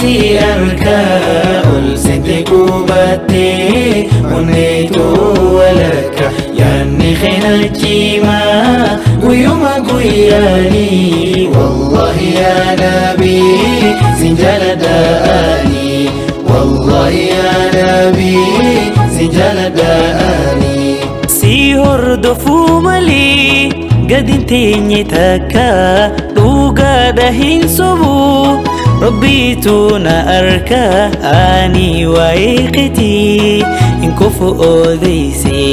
si arka ol sente qubatte onneetu walakka yaanni keena cimaa guyyuma guyyaani wallahi ya nabi sin jaaladhaani wallahi ya nabi sin jaaladhaani Si hordofuu malee gadi hin teenye takka dhugaadha hin sobu Rabbiitu na arka ani waa'ee keetii hin kufu odeesse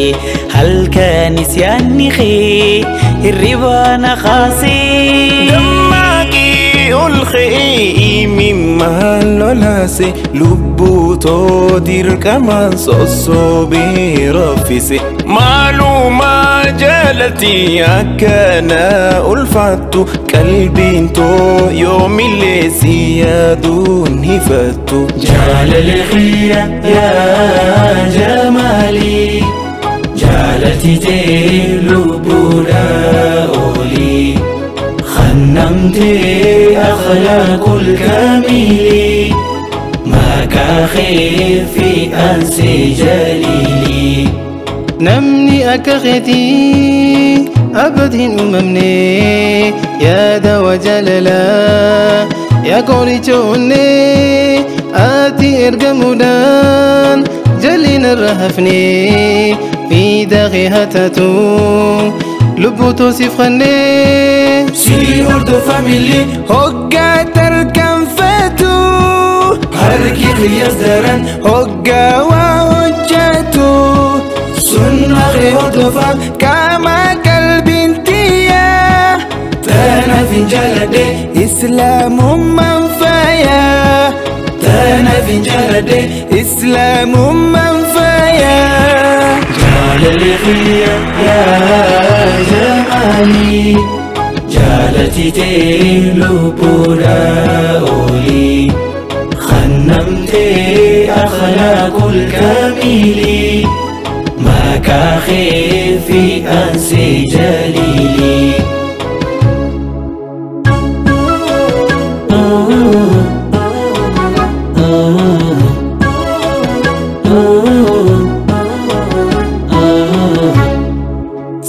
halkanis yaadni kee hirriba na kaasee. Dammaqii ol ka'ee imimmaan lolaase lubbuu too dirqamaan sossobee raffise. Maalumaa jaalatti akkana ulfaattu qalbiin too yoomillee si yaaduun hifattu. Jaalalli kiyya yaa jamaalii jaalati tee lubbuudha olii khannamtee akhlaaqul kaamilii maqaa kee fi ansi jaliilii. Namni akka keetii abad hin uumamne yaada wa jaalalaa yaa qoricha onnee ati ergamuudhaan jalli narra hafne fiidaa kee haa taatu lubbuu toosiif kennee. Si hordofa milli Hoggaa tarkaanfatu harki kiyyas daran hoggaa waa hojjetu sunna kee hordofa qaama qalbiin tiyyaa tanaaf hin jaaladhe islaamummaan faayaa tanaaf hin jaaladhe islaamummaan faayaa. Jaalalli kiyya yaa jamaalii jaalati tee lubbuudha olii khannamtee akhlaaqul kaamilii maqaa kee fi ansi jaliilii.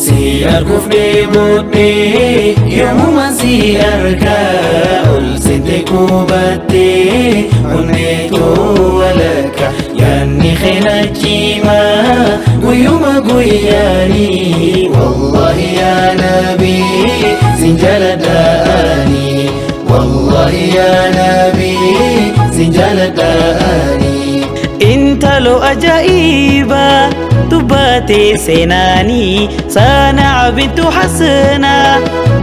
Si arguuf dheebodhee yoomuma si arka ol seente qubattee onneetu walakka yaanni keena cimaa guyyuma guyyaani wallahi ya nabi sin jaaladhaani wallahi ya nabi sin jaaladhaani. Intalo ajaa'ibaa dubbatee seenaanii Sanaa bintu Hasanaa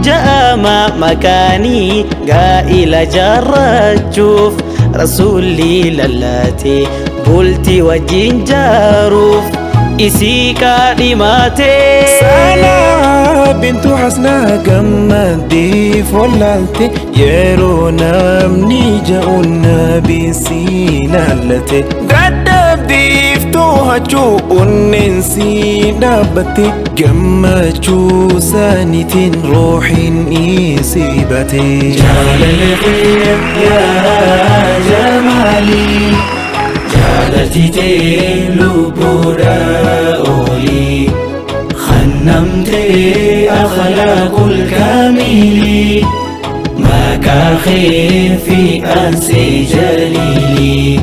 ja'ama makaanii gaa'ila jaarrachuuf rasuulli lallaate bultii wajjin jaaruuf isii kaadhimaate. Sanaa bintu Hasnaa gammaddiif wallaalte yeroo namni ja'uun nabi si laallate. Dadhabdiif to'achuu onneen si dhaabbatte gammachuu saaniitiin ruuxiin isii baate. Jaalalli kiyya yaa jamaalii jaalati tee lubbuudha olii khannamtee akhlaaqul kaamilii maqaa kee fi ansi jaliilii.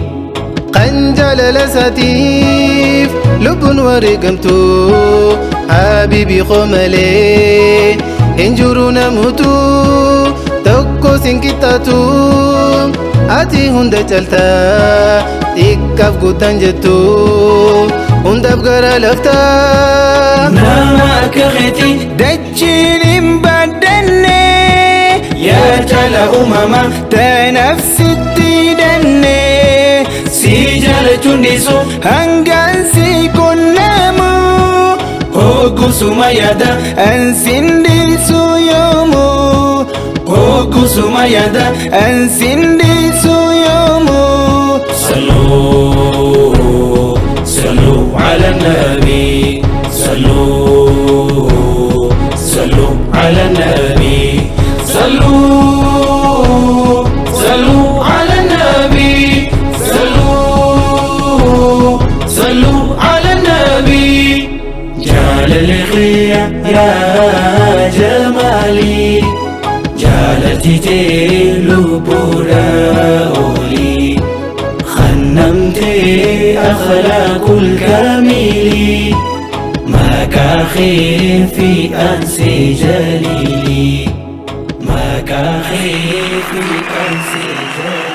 Kan jaalala isaatiif lubbuun wareegamtu habiibii koo malee hin jiru namutu tokko sin qixxaatu ati hunda caalta xiqqaaf guutaan jettu hundaaf gara laftaa. Nama akka keetii Dachiin hin baddanne yaa jaala uumamaa tanaaf sitti danne si jaalachuun dhiisu hangaan si qunnamu hoggusuma yaada ansin dhiisu yoomu hoggusuma yaada ansin dhiisu yoomu. صلوا صلوا على النبي صلوا صلوا على النبي صلوا صلوا على النبي. أخلاق الكامل ما كخير في أنس جليلي ما كخير في أنس جليلي.